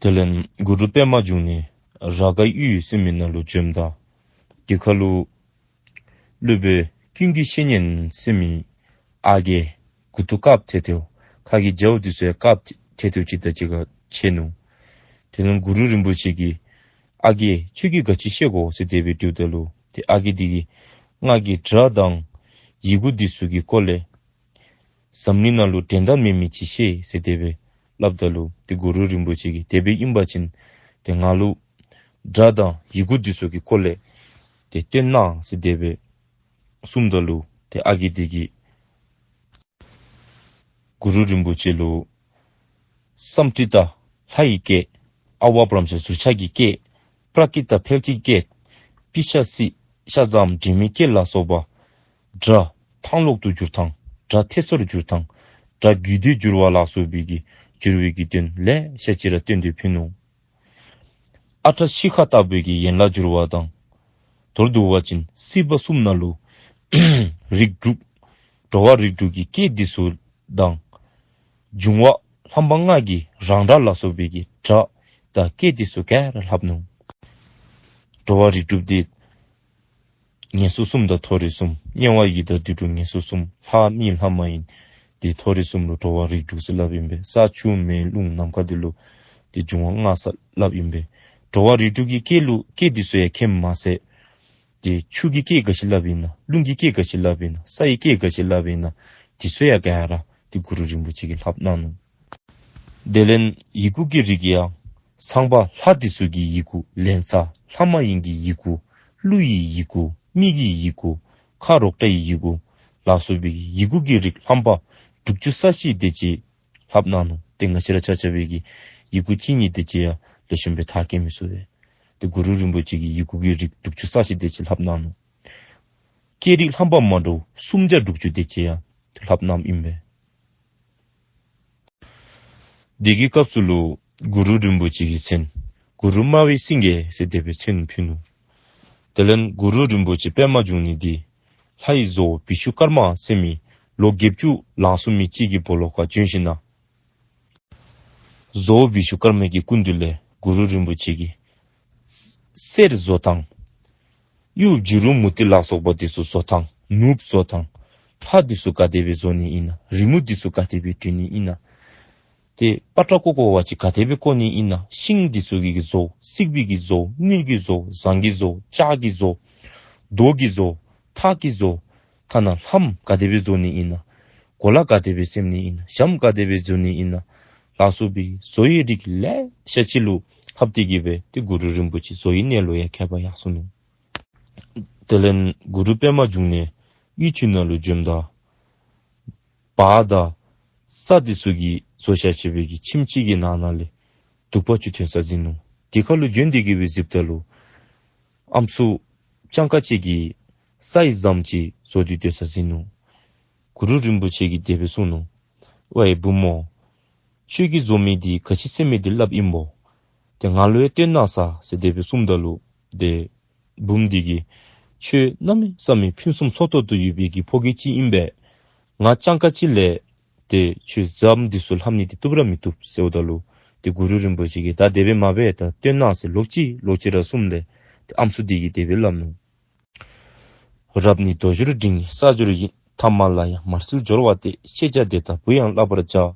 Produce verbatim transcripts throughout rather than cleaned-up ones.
དེ་ལས་གུ་རུ་པདྨ་འབྱུང་གནས་རཱ་གའི་ཡུལ་ཟེར་མི་ནང་ལུ་བྱོནམ་ད་དེ་ཁར་ལུ་སློབ་དཔོན་ཀུན་གྱི་བཤེས་གཉེན་ཟེར་མི་ཨ་རྒས་མགུ་ཏོ་དཀརཔོ་ཐལ་ཐལཝ་ཁ་གི་རྒྱཝ་འདི་ཚུ་ཡང་དཀརཔོ་ཐལ་ཐལཝ་ཅིག་དང་གཅིག་ཁར་ཕྱད་ནུག། དེ་ལས་གུ་རུ་རིན་པོ་ཆེ་གིས་ཨ་རྒས་ཁྱོད་ཀྱིས་ག་ཅི་ཤེས་གོ་ཟེར་དེ་སྦེ་དྲིཝ་ད་ལུ་ཏེ་ཨ་རྒས་འདི་གིས་ང་གིས་སྒྲ་དང་ཡི་གུ་འདི་ཚུ་གི་སྐོར་ལས་འཛམ་གླིང་ནང་ལུ་འགྲན་ཟླ་མེད་མི་ཅིག་ཤེས་ཟེར་དེ་སྦེ་སླབ་ད་ལུ་ཏེ་གུ་རུ་རིན་པོ་ཆེ་གིས་དེ་སྦེ་ཨིན་པ་ཅིན་ཏེ་ང་ལུ་སྒྲ་དང་ཡི་གུ་འདི་ཚུ་གི་སྐོར་ལས་ཏེ་སྟོན་གནང་ཟེར་དེ་སྦེ་གསུངམ་ད་ལུ་ཏེ་ཨ་རྒས་འདི་གིས་གུ་རུ་རིན་པོ་ཆེ་ལུ་སཾ་སྐྲྀ་ཏ་ལྷ་ཡི་སྐད། ཨ་ཝ་པྲཾ་ཤ་གཟུགས་ཆགས་ཀྱི་སྐད། པྲ་ཀྲྀ་ཏ་འཕེལ་འགྱུར་སྐད། པི་ཤ་སི་ཤ་ཟའམ་དྲི་མེད་སྐད་ལ་སོགས་པ་སྒྲ་ཐང་ལོག་ཏུ་འགྱུར་ཐངས། སྒྲ་ཐད་སོར་འགྱུར་ཐངས། སྒྲ་རྒྱུད་སྡེ་འགྱུར་བ་ལ་སོགས་པའི་གི་འགྱུར་བའི་གི་དོན་ལེ་ཤ་ཅིག་ར་སྟོན་ཏེ་ཕུལ་ནུག། ཨ་ཊ་ཤི་ཁ་ལྟ་བུའི་གི་ཡན་ལག་འགྱུར་བ་དང་། མདོར་བསྡུ་བ་ཅིན་སྲིད་པ་གསུམ་ནང་ལུ་རིགས་དྲུག་འགྲོ་བ་རིགས་དྲུག་གི་སྐད་འདི་ཚུ་དང་། འབྱུང་བ་ལྷམ་པ་ལྔ་གི་རང་སྒྲ་ལ་སོགས་པའི་གི་སྒྲ་དང་སྐད་འདི་ཚུ་ག་ར་ལྷབ་ནུག། འགྲོ་བ་རིགས་དྲུག་འདི་ངན་སོང་གསུམ་དང་མཐོ་རིས་གསུམ། དམྱལ་བ་ཡི་དྭགས་དུད་འགྲོ་ངན་སོང་གསུམ། ལྷ་མི་ལྷ་མ་ཡིན། ཏེ་མཐོ་རིས་གསུམ་ལུ་འགྲོ་བ་རིགས་དྲུག་ཟེར་སླབ་ཨིན་པས། ས་ཆུ་མེ་རླུང་ནམ་མཁའ་འདི་ལུ་ཏེ་འབྱུང་བ་ལྔ་ཟེར་སླབ་ཨིན་པས། འགྲོ་བ་རིགས་དྲུག་གི་སྐད་ལུ་སྐད་འདི་ཚུ་ཡང་ཁྱད་མ་ཚད་ཏེ་ཆུ་གི་སྐད་ག་ཅི་སླབ་ཨིན་ན། རླུང་གི་སྐད་ག་ཅི་སླབ་ཨིན་ན། ས་ཡི་སྐད་ག་ཅི་སླབ་ཨིན་ན། འདི་ཚུ་ཡང་ག་ར་ཏེ་གུ་རུ་རིན་པོ་ཆེ་གིས་ལྷབ་གནང་ནུག། དེ་ལས་ཡི་གུ་གི་རིགས་ཡང་ཚངས་པ་ལྷ་འདི་ཚུ་གི་ཡི་གུ། ལན་ཚྭ་ལྷ་མ་ཡིན་གྱི་ཡི་གུ། ཀླུ་ཡི་ཡི་གུ། མི་གི་ཡི་གུ། ཁ་རོག་ཏྲ་ཡི་ཡི་གུ་ལ་སོགས་པའི་ཡི་གུ་གི་རིགས་ལྷམ་པ་དྲུག་ཅུ་རྩ་བཞི་དེ་ཅིག་ལྷབ་གནང་ནུག། ཏེ་ང་བཅས་ར་ཆ་ཁྱབ་ཀྱི་ཡི་གུ་གཅིག་གཉིས་དེ་ཅིག་ཡང་ལེགས་ཤོམ་སྦེ་མཐར་སྐྱེལ་མི་ཚུགས་པས། ཏེ་གུ་རུ་རིན་པོ་ཆེ་གིས་ཡི་གུ་གི་རིགས་དྲུག་ཅུ་རྩ་བཞི་དེ་ཅིག་ལྷབ་གནང་ནུག། སྐད་རིགས་ལྷམ་པ་མ་འདྲཝ་སུམ་བརྒྱ་དྲུག་ཅུ་དེ་ཅིག་ཡང་ལྷབ་གནངམ་ཨིན་པས། དེ་གི་སྐབས་སུ་ལུ་གུ་རུ་རིན་པོ་ཆེ་གི་མཚན་གུ་རུ་སྨྲ་བའི་སེང་གེ་ཟེར་དེ་སྦེ་མཚན་ཕུལ་ནུག། དེ་ལས་གུ་རུ་རིན་པོ་ཆེ་པདྨ་འབྱུང་གནས་འདི་ལྷའི་བཟོ་བོ་བི་ཤྭ་ཀརྨ་ཟེར་མི་ལོ་བརྒྱད་ཅུ་ལང་ཚུན་མི་ཅིག་གི་སྦོ་ལོགས་ཁར་བྱོན་ཞིནམ་ན་བཟོ་བོ་བི་ཤྭ་ཀརྨ་གི་སྐུ་མདུན་ལས་གུ་རུ་རིན་པོ་ཆེ་གིས་གསེར་བཟོ་ཐངས། གཡུ་བྱུ་རུ་མུ་ཏིག་ལ་སོགས་པ་འདི་ཚུ་བཟོ་ཐངས། ནོར་བུ་བཟོ་ཐངས། ལྷ་འདི་ཚུ་ག་དེ་སྦེ་བཟོ་ནི་ཨིན་ན། རི་མོ་འདི་ཚུ་ག་དེ་སྦེ་འབྲི་ནི་ཨིན་ན། ཏེ་པ་ཏྲ་བརྐོ་བརྐོཝ་ཅིག་ག་དེ་སྦེ་བརྐོ་ནི་ཨིན་ན། ཤིང་འདི་ཚུ་གི་བཟོ། སྲིག་པའི་གི་བཟོ། དངུལ་གྱི་བཟོ། ཟངས་ཀྱི་བཟོ། ལྕགས་ཀྱི་བཟོ། རྡོ་གི་བཟོ། ཐག་གི་བཟོ། ཐ་ན་ལྷམ་ག་དེ་སྦེ་བཟོ་ནི་ཨིན་ན། གོ་ལ་ག་དེ་སྦེ་བཙེམ་ནི་ཨིན་ན། ཞྭམོ་ག་དེ་སྦེ་བཟོ་ནི་ཨིན་ན་ལ་སོགས་པའི་བཟོ་བའི་རིགས་ལེ་ཤ་ཅིག་ལུ་ལྷབ་སྟེ་གི་སྦེ་ཏེ་གུ་རུ་རིན་པོ་ཆེ་བཟོ་བའི་གནས་ལུ་ཡང་མཁས་པ་ཡར་སོ་ནུག། དེ་ལས་གུ་རུ་པདྨ་འབྱུང་གནས་གཡུས་ཆུ་ནང་ལུ་བྱོནམ་ད་བ་དང་ས་འདི་ཚུ་གིས་བཟོ་བཞག་བཞག་པའི་གི་ཁྱིམ་ཅིག་གི་ནང་ན་ལས་དུག་པ་ཅིག་ཐོན་ས་གཟིགས་ནུག། དེ་ཁར་ལུ་བྱོན་ཏེ་གི་སྦེ་གཟིགསཔ་ད་ལུ་ཨམ་སྲུ་སྤྱང་ཀ་ཅིག་གིས་ས་ཡི་ཟམ་ཅིག་བཟོ་སྟེ་སྡོད་ས་གཟིགས་ནུག། གུ་རུ་རིན་པོ་ཆེ་གིས་དེ་སྦེ་གསུངས་ནུག། ཝའི་བུམོ། ཁྱོད་ཀྱིས་བཟོ་མི་འདི་ག་ཅི་ཟེར་མི་འདི་སླབ་ཨིན་པོ། ཏེ་ང་ལུ་ཡང་སྟོན་གནང་ཟེར་དེ་སྦེ་གསུངམ་ད་ལུ་ཏེ་བུམོ་འདི་གིས་ཁྱོད་གནམ་མེད་ས་མེད་ཕུན་སུམ་ཚོགས་ཏོག་ཏོ་ཡོད་པའི་གི་ཕོ་སྐྱེས་ཅིག་ཨིན་པས། ང་སྤྱང་ཀ་ཅིག་ལས་ཏེ་ཁྱོད་ཟམ་འདི་ཚུ་ལྷབ་ནི་འདི་བཏུབ་ར་མི་བཏུབ་ཟེརཝ་ད་ལུ་ཏེ་གུ་རུ་རིན་པོ་ཆེ་གིས་ད་དེ་སྦེ་མ་འབད། ད་སྟོན་གནང་ཟེར་ལོག་ཅི་ལོག་ཅི་ར་གསུངམ་ལས་ཏེ་ཨམ་སྲུ་འདི་གིས་དེ་སྦེ་སླབ་ནུག། རབ་ནི་དོ་སྦྱོར་འབྲིང་ནི་ས་སྦྱོར་ཡིན། ཐ་མ་ལ་ཡང་མར་སིལ་སྦྱོར་བ་སྟེ། ཤེས་བྱ་དེ་དག་བུ་ཡང་བསླབ་པར་བྱ།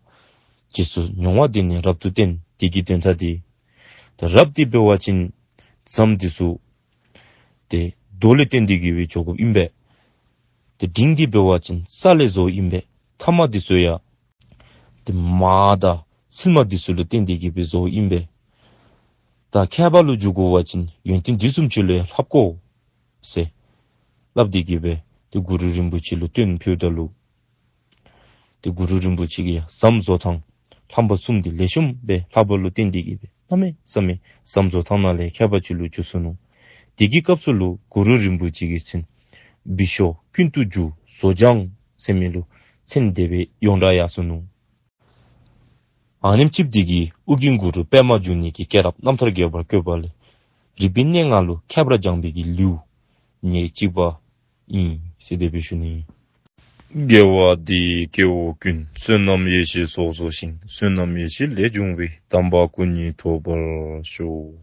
རྗེས་སུ་མྱོང་བ་འདི་ནི་རབ་ཏུ་བསྟན། དེ་གི་དོན་དག་འདི་ད་རབ་འདི་འབད་བ་ཅིན་ཟམ་འདི་ཚུ་ཏེ་རྡོ་ལས་བརྟེན་ཏེ་གི་སྦེ་འགྱོ་དགོཔ་ཨིན་པས། ཏེ་འབྲིང་འདི་འབད་བ་ཅིན་ས་ལས་བཟོཝ་ཨིན་པས། ཐ་མ་འདི་ཚུ་ཡང་ཏེ་མར་དང་སིལ་མ་འདི་ཚུ་ལུ་བརྟེན་ཏེ་གི་སྦེ་བཟོཝ་ཨིན་པས། ད་མཁས་པ་ལུ་འགྱུར་དགོ་པ་ཅིན་ཡོན་ཏན་འདི་བཟུམ་ཅིག་ལུ་ཡང་ལྷབ་དགོ་ཟེར་སླབ་སྟེ་གི་སྦེ་ཏེ་གུ་རུ་རིན་པོ་ཆེ་ལུ་སྟོན་ཕུལཝ་ད་ལུ་ཏེ་གུ་རུ་རིན་པོ་ཆེ་གིས་ཡང་ཟམ་བཟོ་ཐངས་ལྷམ་པ་གསུམ་འདི་ལེགས་ཤོམ་སྦེ་ལྷབ་པ་ལུ་བརྟེན་ཏེ་གི་སྦེ་གནམ་མེད་ས་མེད་ཟམ་བཟོ་ཐངས་ནང་ལས་མཁས་པ་ཅིག་ལུ་འགྱུར་སོ་ནུག། དེ་གི་སྐབས་སུ་ལུ་གུ་རུ་རིན་པོ་ཆེ་གི་མཚན་བི་ཤྭ་ཀུན་ཏུ་རྒྱུ་བཟོ་སྦྱང་ཟེར་མི་ལུ་མཚན་དེ་སྦེ་ཡོངས་གྲགས་ཡར་སོ་ནུག། ཨ་ནེམ་ཅིག་འདི་གིས་ཨོ་རྒྱན་གུ་རུ་པདྨ་འབྱུང་གནས་ཀྱི་སྐྱེས་རབས་རྣམ་ཐར་རྒྱས་པར་བཀོད་པ་ལས་རིག་པའི་གནས་ལྔ་ལུ་མཁས་པར་སྦྱངས་པའི་གི་ལེའུ་ཉེར་གཅིག་པ་ཨིན་ཟེར་དེ་སྦེ་ཞུ་ནི། དགེ་བ་འདིས་སྐྱེ་བོ་ཀུན། བསོད་ནམས་ཡེ་ཤེས་ཚོགས་རྫོགས་ཤིང་། བསོད་ནམས་ཡེ་ཤེས་ལས་བྱུང་བའི། དམ་པ་སྐུ་གཉིས་ཐོབ་པར་ཤོག།